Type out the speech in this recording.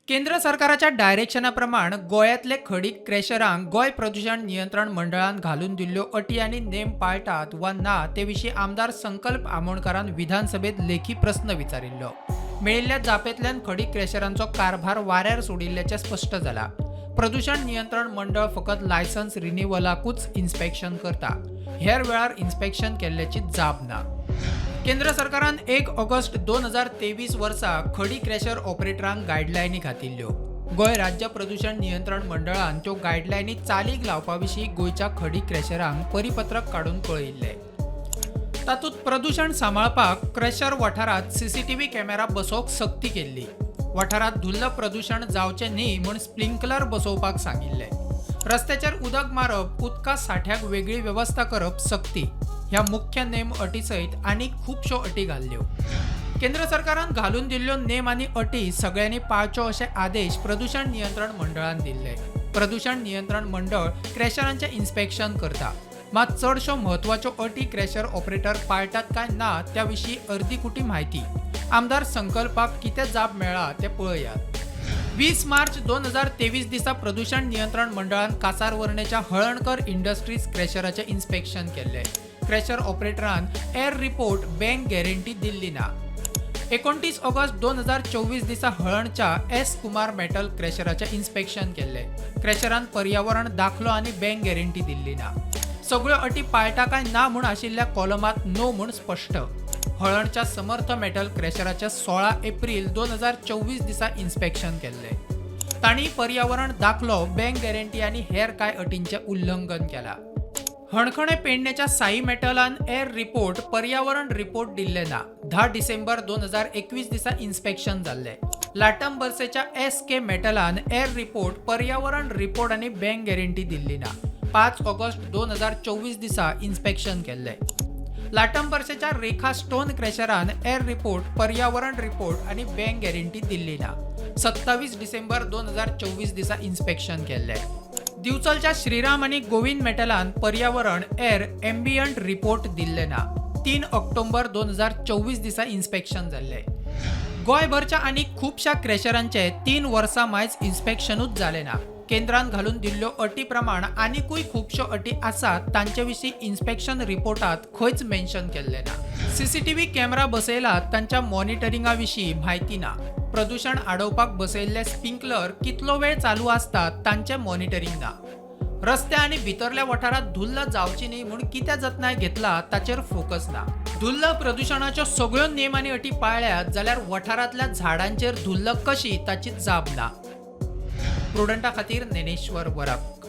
केंद्र सरकाराच्या डायरेक्शना प्रमाण गोंयांतले खडीक क्रेशरांक गोंय प्रदूशण नियंत्रण मंडळान घालून दिल्ल्यो अटी आनी नेम पाळटात वा ना ते विशीं आमदार संकल्प आमोणकारान विधानसभेत लेखी प्रस्न विचारिल्लो. मेळिल्ल्या जापेंतल्यान खडी क्रेशरांचो कारभार वाऱ्यार सोडिल्ल्याचें स्पश्ट जाला. प्रदूशण नियंत्रण मंडळ फकत लायसन्स रिन्युअलाकूच इन्स्पेक्शन करता, हेर वेळार इन्स्पेक्शन केल्ल्याची जाप ना. केंद्र सरकारान 1 ऑगस्ट 2023 वर्सा खडी क्रेशर ऑपरेटरांक गायडलायनी घातिल्ल्यो. गोंय राज्य प्रदूशण नियंत्रण मंडळान त्यो गायडलायनी चालीक लावपा विशीं गोंयच्या खडी क्रेशरांक परिपत्रक काडून कळयिल्लें. तातूंत प्रदूशण सांबाळपाक क्रेशर वाठारांत सीसीटीव्ही कॅमेरा बसोवंक सक्ती केल्ली. वाठारांत धुल्ल प्रदूशण जावचें न्ही म्हूण स्प्रिंकलर बसोवपाक सांगिल्लें. रस्त्याचेर उदक मारप, उदका साठ्याक वेगळी वेवस्था करप सक्ती ह्या मुख्य नेम अटी सयत आनीक खुबश्यो अटी घाल्ल्यो. केंद्र सरकारान घालून दिल्ल्यो नेम आनी अटी सगळ्यांनी पाळच्यो अशे आदेश प्रदूशण नियंत्रण मंडळान दिल्ले. प्रदूशण नियंत्रण मंडळ क्रेशरांचें इन्स्पेक्शन करता, मात चडश्यो म्हत्वाच्यो अटी क्रेशर ऑपरेटर पाळटात काय ना त्या विशीं अर्दीकुटी म्हायती. आमदार संकल्पाक कितें जाप मेळ्ळा तें पळयात. 20 मार्च 2023 दिसा प्रदूशण नियंत्रण मंडळान कासारवर्णेच्या हळणकर इंडस्ट्रीज क्रेशराचें इन्स्पेक्शन केल्लें. क्रेशर ऑपरेटरान एर रिपोर्ट, बँक गॅरंटी दिल्ली ना. 29 ऑगस्ट 2024 दिसा हळणच्या एस कुमार मेटल क्रेशराचें इन्स्पेक्शन केल्लें. क्रेशरान पर्यावरण दाखलो आनी बँक गॅरंटी दिल्ली ना. सगळ्यो अटी पाळटा काय ना म्हूण आशिल्ल्या कॉलमात नो म्हूण स्पश्ट. हळणच्या समर्थ मेटल क्रेशराचें 16 एप्रील 2024 दिसा इन्स्पेक्शन केल्लें. तांणी पर्यावरण दाखलो, बँक गॅरंटी आनी हेर कांय अटींचें उल्लंघन केलां. हणखणे पेडण्याच्या साई मेटलान एर रिपोर्ट, पर्यावरण रिपोर्ट दिल्ले ना. 10 डिसेंबर 2021 दिसा इन्स्पेक्शन जाल्लें. लाटंबरसेच्या एस के मेटलान एर रिपोर्ट, पर्यावरण रिपोर्ट आनी बँक गॅरंटी दिल्ली ना. 5 ऑगस्ट 2024 दिसा इन्स्पेक्शन केल्लें. लाटंबरसेच्या रेखा स्टोन क्रेशरान एर रिपोर्ट, पर्यावरण रिपोर्ट आनी बँक गॅरंटी दिल्ली ना. 27 डिसेंबर 2024 दिसा इन्स्पेक्शन केल्लें. दिवचलच्या श्रीराम आनी गोविंद मेटलान पर्यावरण, एर एम्बियंट रिपोर्ट दिल्ले ना. 3 ऑक्टोबर 2024 दिसा इन्स्पेक्शन जाल्लें. गोंयभरच्या आनी खुबश्या क्रेशरांचे 3 वर्सां मायज इन्स्पेक्शनूच जालें ना. केंद्रान घालून दिल्ल्यो अटी प्रमाण आनिकूय खुबश्यो अटी आसात, तांचे विशीं इन्स्पेक्शन रिपोर्टात खंयच मेन्शन केल्लें ना. सीसीटीव्ही कॅमेरा बसयलात, तांच्या मॉनिटरिंगा विशीं म्हायती ना. प्रदूशण आडोवपाक बसयल्ले स्प्रिंकलर कितलो वेळ चालू आसतात, तांचें मॉनिटरींग ना. रस्ते आनी भितरल्या वाठारांत धुल्ल जावची न्ही म्हूण कितें जतनाय घेतला, ताचेर फोकस ना. धुल्ल प्रदुशणाच्यो सगळ्यो नेम आनी अटी पाळ्ळ्यात जाल्यार वाठारांतल्या झाडांचेर धुल्ल कशी, ताची जाप ना. प्रुडंटा खातीर ज्ञानेश्वर वरक.